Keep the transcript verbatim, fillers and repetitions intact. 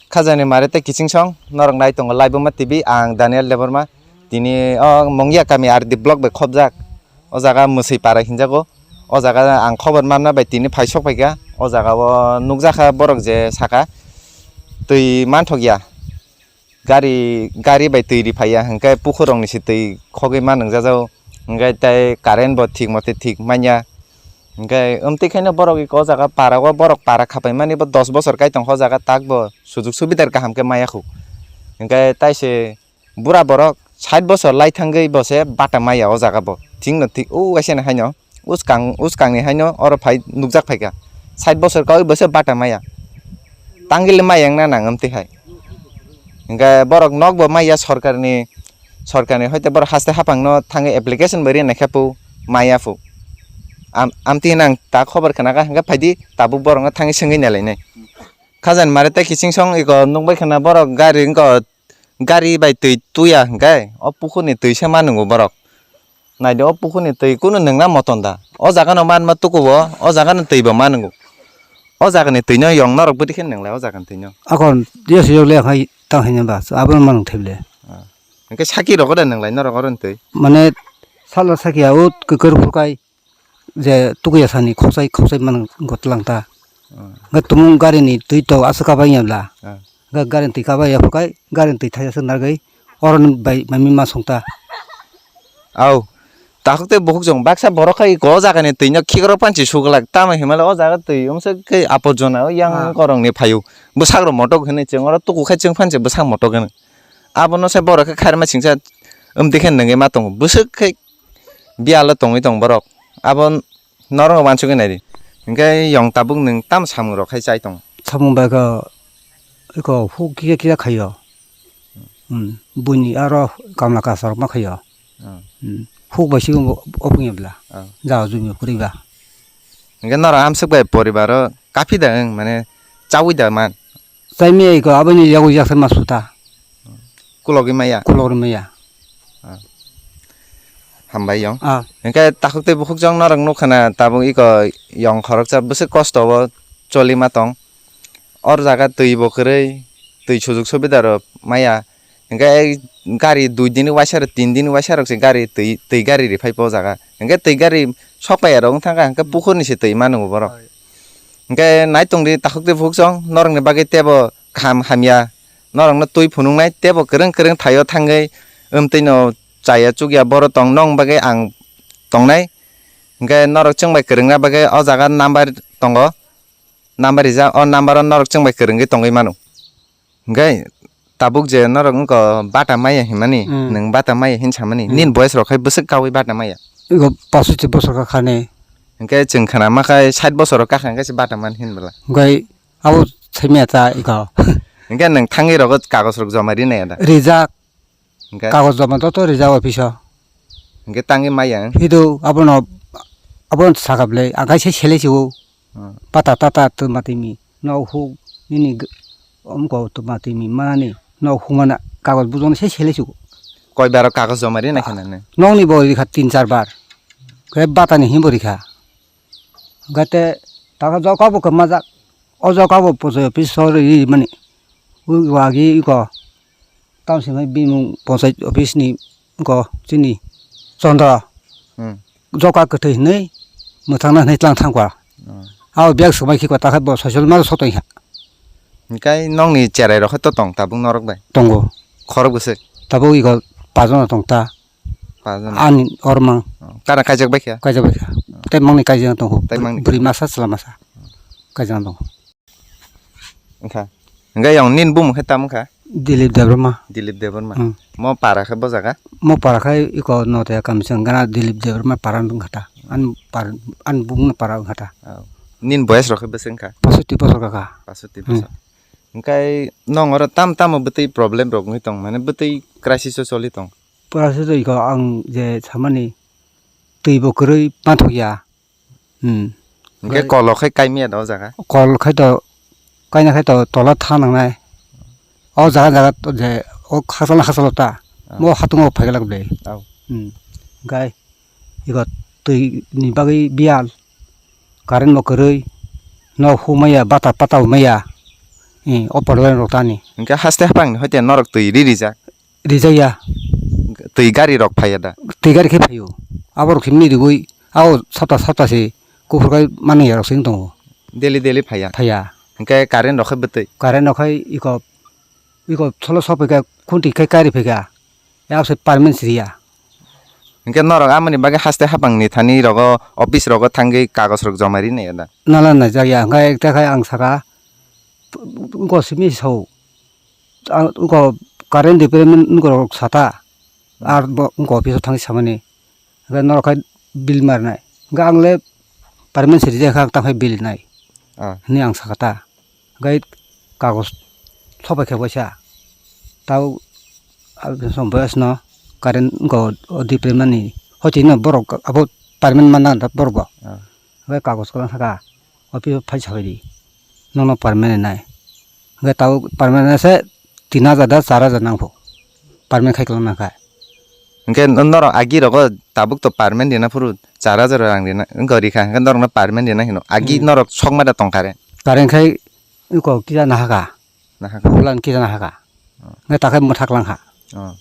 Khajani mare tei kiching song norok nai tongo Laibuma T V, ang Daniel Debbarma. Tini o Mongya kami R D block bai khobjak. O jaga Mwswi para hinjago. O jaga ang khobor manna bai tini phai sok phaikha. O jaga o nukjakha borok je saka twi manthokya. Gari, gari bai twi ri phaiya, hwnkhe pukhurokni se twi khogwi ma nwngjajao, hwnkhe tei current bo thik mote thik manya. Hwnkhe amtwi khaino borok o jaga para o borok para khapaimani bo dos bosor kai tongkha o jaga, tak bo sujug subidar kaham khe maya khu. Hwnkhe taise bura borok sait bosor lai thangwi bo se bata maya o jaga bo. Thik no thik o waisa ni haino. Uskang, uskangni haino oro phai nukjak phaikha. Sait bosor kaui bo se bata maya. Tangwi le maya wngna nang amtwi hai. Hwnkhe borok nokbo maya sorkarni, sorkarni hoite borok haste haphangno thangwi application bai rinaikha phu maya phu. Am-, amtwi nang ta khobor khnakha hwnkhe phaidi tabuk borokno thangwi swngwi nailainai. Khajani mare tei kiching song iko nukbai khna borok gari wngkha. Gari bai twi tuya hwnkhe o pukhurni twi se ma nwngo borok. Naidi o pukhurni twi kunu nwngna moton da. O jagano manma tukubo, o jagano twi bo ma nwngo. O jagani twino yong norok bwtwi khe nwnglai o jagani twino. Akon yes yok le khai tang hini ba, abono manung theble. Ah. Hwnkhe saki rogo da nwnglai norok oro twi. Mane salo saki a ut kwkwrwng phurkai. Je tukuya sani khopsai khopsai man gotlang ta. Ah. Hwnkhe tumung gari ni twi to aswk kabang ya bla. Ah. Hwnkhe gari ni twi kabang ya phukai, gari ni twi thaisa nargwi oro ni bai mami ma song ta. Au. Takhuk tei bukhuk chwng baksa borok khai go jaga ni twi no khikrok panchi suglak tamo himale o jaga twi umsok khe aporjona o yang Ah. korong ni phaio. Bwsak rok motok hinwi chwng oro tuku khai chwng phanse bwsak motok hinwi. Abono se borok khe khairma singsa umtwi khe nungwi ma tongo. Bwswk khe biyalo tongwi tong borok. Abo norok wansugwi naidi. Hinkhe yong tabuk nwng tamo samung rok khai chai tongo? Samung bai khe eko huk kisa kisa khaio. Hmm. Buini aro kamla kasar ma khaio. Hmm. Hmm. Huk bai sigo ophung ya bla. Ah. Jao jumi kwrwi ba. Hinkhe norok amsuk bai poribaro kaphi da wng mane chaui da man? Chaimaya iko aboni yago yaksa ma suta. Kulogwi maya? Kulogwi maya. Ah. Hambai yong. Ah. Hinkhe takhuk tei bukhuk jong norok nukha na tabuk iko yong khoroksa bwswk kosto o choli ma tong. Or jaga twi bo kwrwi, twi sujuk subida rok maya. Hinkhe gari dui din waisa rok, tin din waisa rok se gari twi, twi gari riphai po jaga. Hinkhe twi gari sok paiya rok wng thangkha, hinkhe pukhur ni se twi manu borok. Hinkhe nai tongdi takhuk tei bukhuk chwng norokni bagwi teibo kaham hamya, norokno twi phunuknai teibo kwrwng kwrwng thaio thangwi, amtwino chaya chukya boro tong, nong bagwi ang tongnai. Hinkhe norok chwng bai kwrwngna bagwi o jaga number tongo, number rijak, o number o norok chwng bai kwrwngwi tongwi mano. Hinkhe tabuk je norok wngkha bata maya hinmani, Hmm. nwng bata maya hin samani, Hmm. nini boyes rok khai bwswk kaui bata maya? Ego pasoti bosor kha khani. Hinkhe chwng khna ma khai sait bosor rok kakha hinkhe se bata man hin bwla. Hinkhe abo saimaya ta ego. Hinkhe nwng thangwi rogo kagoj rok joma rinai da? Rijak. Hinkhe? Kagoj joma joto rijak office o. Hinkhe tangwi maya wng? Hido abono, abono sakha bwle, ang kaisa selai si o. Hmm. Pata tata twma twimi, nok huk nini g-, omko twma twimi manani, nok huk mana kagoj bujokno se selai si o. Koi baro kagoj joma rinai khe nang? Nokni bo rikha tin char bar. Khe batani himbo rikha. Gate taka jokabo kwmajak. O jokabo pochai office o ri mani. Ui wagi iko. Tamsima bimung pochai office ni iko chini Chandra. Hmm. Joka kwthwi hinwi mwthangna hinwi tlang thangkha. Hmm. Abo bag swmai khikha, takhai bo social media sotoi kha. Hinkhe nokni cherai rok khe to tong tabuk norok bai? Tongo. Khorok bwswk? Tabuk iko pajona tong ta. Pajona. Ani ormang. Oh, kana kaijak bai kha? Kaijak bai kha. Oh. Tei mangni kaijak tongo. Tei mangni. Bwrwi masa chwla masa. Kaijak tongo. Wngkha. Hingke yang nini bumung khe tamo wngkha? Dilip Debbarma. Dilip Debbarma. Hmm. Mo para khe bo jaga? Mo para khe iko Notaya kami se wngkha na Dilip Debbarma para wngkha ta. Ani par-, ani bumung no para wngkha ta. Oh. Nini boyes rok khe bwswk wngkha? Pasoti bosor kaka. Pasoti bosor. Hmm. Hingke nong oro tam tamo bwtwi problem rok wngwi tong, mane bwtwi crisis o choli tong? Pura se to iko ang je samani twi bo kwrwi manthok ya. Hmm. Hingke kolo khai kaimya da o jaga? Kol khai to, kaina khai to tola tha nangnai. O jaga jaga to je o khasalo khasalo ta. Ah. Mo hatungo phaigalak ble. Au. Hmm. Gai iko twi ni bagwi biyal. Current bo kwrwi. No humaya bata pata humaya. Eh, o Purbaland rok tani. Hwnkhe haste haphangni hoite norok twi ri rijak? Rijak ya. Twi gari rok phaiya da? Twi gari khe phaio. Aborok se miri ui, ao sapta sapta se kuphur khai mani yarok se wng tongo. Daily daily phaiya? Phaiya. Hwnkhe current rok khai bwtwi? Current rok khai iko, iko solo sophaikha, khunti khai kari phaikha. Yak se permanent siriya. Hwnkhe norok amoni bagwi haste haphangni thani rogo office rogo thangwi kagoj rok joma rinai da? Nala naijak ya, hwnkhe ekta khai ang saka, wngkha simi sao, ang wngkha current department wngkha rok sata, ar bo wngkha office o thangwi samani, hwnkhe norok khai bill marinai, hwnkhe ang le permanent siri jakha, ang tamo khai bill nai, Ah. Hwnwi ang saka ta. Gai kagos sopai khe waisa. Tau, ah, som boyos no current go o department ni. Hoti no borok abo permanent manna da borok bo. Ah. Gai kagos kolang saka. Office o phai sabai di. Nono permanent nai. Gai tau permanent se tin hajar da char hajar nang pho. Permanent khai kolang nang kha. Hwnkhe norok agi rogo tabuk to permanent rina phuru char hajar rang rina, wngkha rikha, hwnkhe norokno permanent rina hino. Agi Hmm. Norok sokma da tongkha re? Current khai wngkha kisa nahaka. Nahaka. Pulan kisa nahaka. Oh. Hwnkhe takhai mwthak langkha. Oh.